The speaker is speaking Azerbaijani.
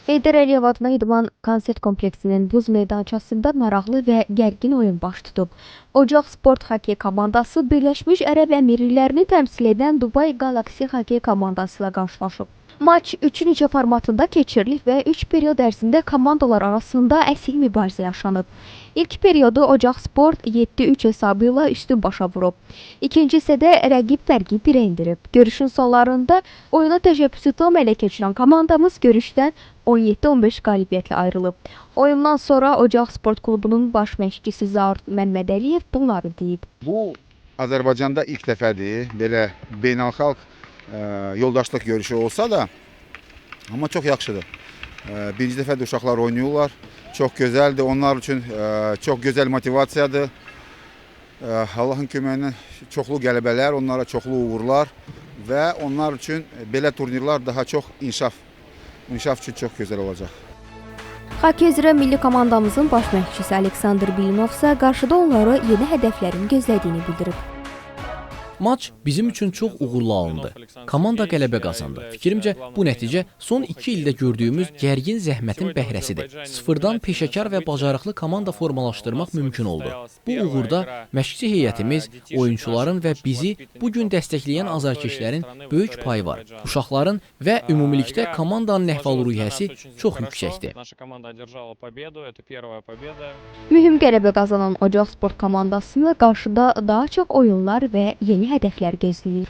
Heydər Əliyev adına İdman Konsert kompleksinin buz meydançasında maraqlı və gərgin oyun baş tutub. Ocaq Sport xokey komandası Birləşmiş Ərəb Əmirliklərini təmsil edən Dubai Galaxy xokey komandası ilə qarşılaşıb. Maç 3-ün 3 formatında keçirilib və 3 period ərzində komandalar arasında əsil mübarizə yaşanıb. İlk periodu Ocaq Sport 7-3 hesabı ilə üstün başa vurub. İkinci hissədə rəqib fərqi 1-ə endirib. Görüşün sonlarında oyuna təşəbbüsü tam ələ keçirən komandamız görüşdən 17-15 qalibiyyətlə ayrılıb. Oyundan sonra Ocaq Sport Klubunun baş məşqçisi Zaur Məmmədəliyev bunları deyib. Bu Azərbaycanda ilk dəfədir belə beynəlxalq yoldaşlıq görüşü olsa da, amma çox yaxşıdır. Birinci dəfədir uşaqlar oynayırlar. Çox gözəldir. Onlar üçün çox gözəl motivasiyadır. Allahın köməyi ilə çoxlu qələbələr, onlara çoxlu uğurlar və onlar üçün belə turnirlər daha çox inkişaf üçün çox gözəl olacaq. Xokey üzrə milli komandamızın baş məşqçisi Aleksandr Bilinov isə qarşıda onları yeni hədəflərin gözlədiyini bildirib. Maç bizim üçün çox uğurlu alındı. Komanda qələbə qazandı. Fikrimcə, bu nəticə son 2 ildə gördüyümüz gərgin zəhmətin bəhrəsidir. Sıfırdan peşəkar və bacarıqlı komanda formalaşdırmaq mümkün oldu. Bu uğurda məşqçi heyətimiz, oyunçuların və bizi bu gün dəstəkləyən azarkeşlərin böyük payı var. Uşaqların və ümumilikdə komandanın əhval-ruhiyyəsi çox yüksəkdir. Mühüm qələbə qazanan Ocaq Sport komandasını qarşıda daha çox oyunlar və yeni hədəflər gözləyir.